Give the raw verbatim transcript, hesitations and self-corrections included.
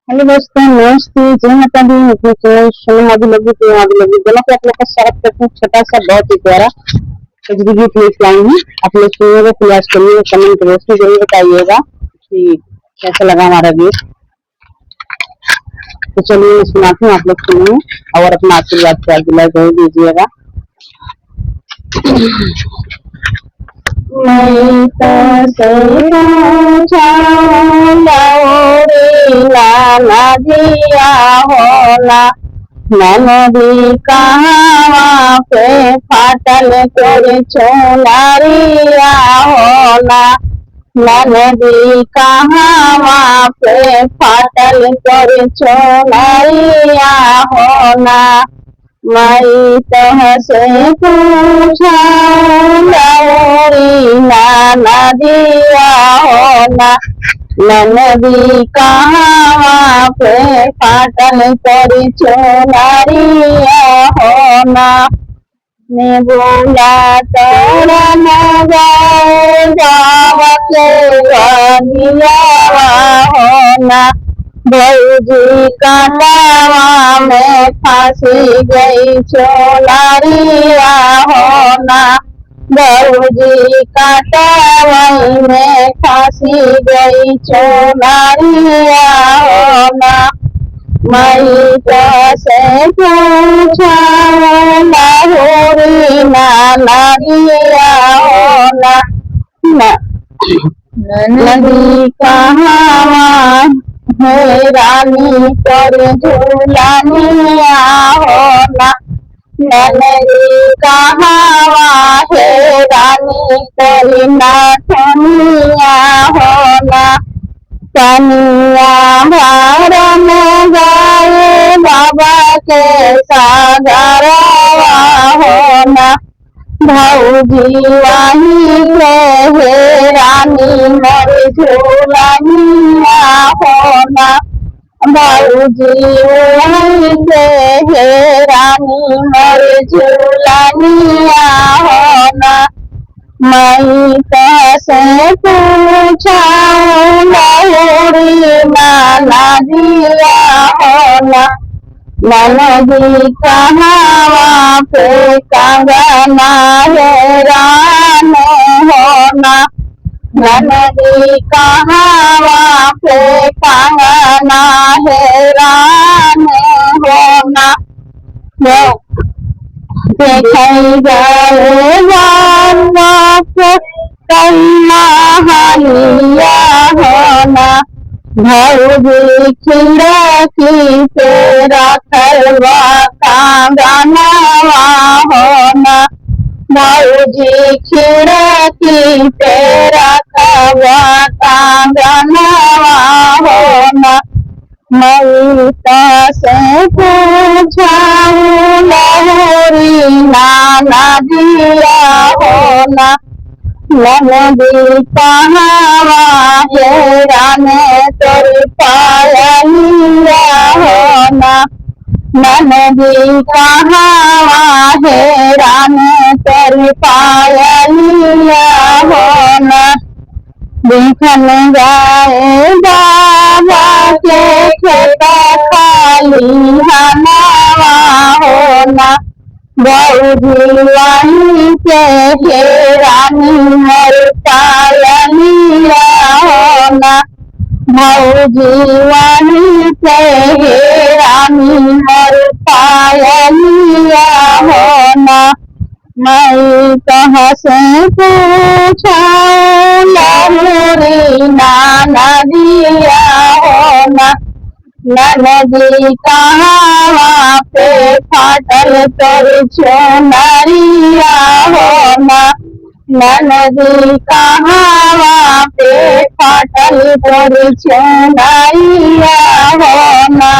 हेलो दोस्तों, नमस्ते, जय माता दी। अपने चैनल सोनम आदि लगी, तो आदि लगी दोनों को आप लोग का स्वागत करते हैं। छोटा सा, बहुत ही प्यारा एच डी गीत लेके आई हूँ, आप लोग सुनिएगा, प्रयास करिएगा, कमेंट रोशनी जरूर बताइएगा कि कैसा लगा हमारा गीत। तो चलिए, मैं सुनाती हूँ, आप लोग सुनिए और अपना आशीर्वाद प्यार दुलार जरूर दीजिएगा। मैं तो से पूछा लौरी ना नदिया होला, ननदी कहावा पे फाटल तोर चुनरिया होला, ननदी कहावा पे फाटल तोर चुनरिया होला। मैं तोहसे पूछा लौरी ना नदिया होला, ननदी कहावा पे फाटल तोर चुनरिया होला। नेबुला तोरण गाए गावत बगियावा होला, भौजी कांटावा में फांसी गई चुनरिया होला, भौजी कांटावा में फांसी गई चुनरिया होला। मैं तोहसे पूछा लौरी ना नदिया होला, न-, ननदी कहावा हे रानी तोर झुलनिया होला, ननदी कहावा हे रानी तोर नथुनिया होला। पनिया भरन गाए बाबा के सागरवा होला, भौजी वहीं के हे रानी मोर झुलनिया होला, भौजी वहीं के हे रानी मोर झुलनिया होला। मैं तोहसे पूछा लौरी ना नदिया होला, ननदी कहावा पे कंगना हेरान होला, ननदी कहावा पे कंगना हेरान होला। देखै गए बाबा के कन्हैया होला, भौजी खिड़की पे रखल बा कंगनवा होला, भौजी खिड़की पे रखल बा कंगनवा होला। मैं तोहसे पूछा लौरी ना नदिया होला, ननदी कहावा हेरान तोर पायलिया होला, ननदी कहावा हेरान तोर पायलिया होला। देखन गए बाबा के खेत खलिहनवा होला, भौजी वहीं के हे रानी मोर पायलिया होला, भौजी वहीं के हे रानी मोर पायलिया होला। मैं तोहसे पूछा लौरी ना नदिया होला, ननदी कहावा पे फाटल तोर चुनरिया होला, ननदी कहावा पे फाटल तोर चुनरिया होला।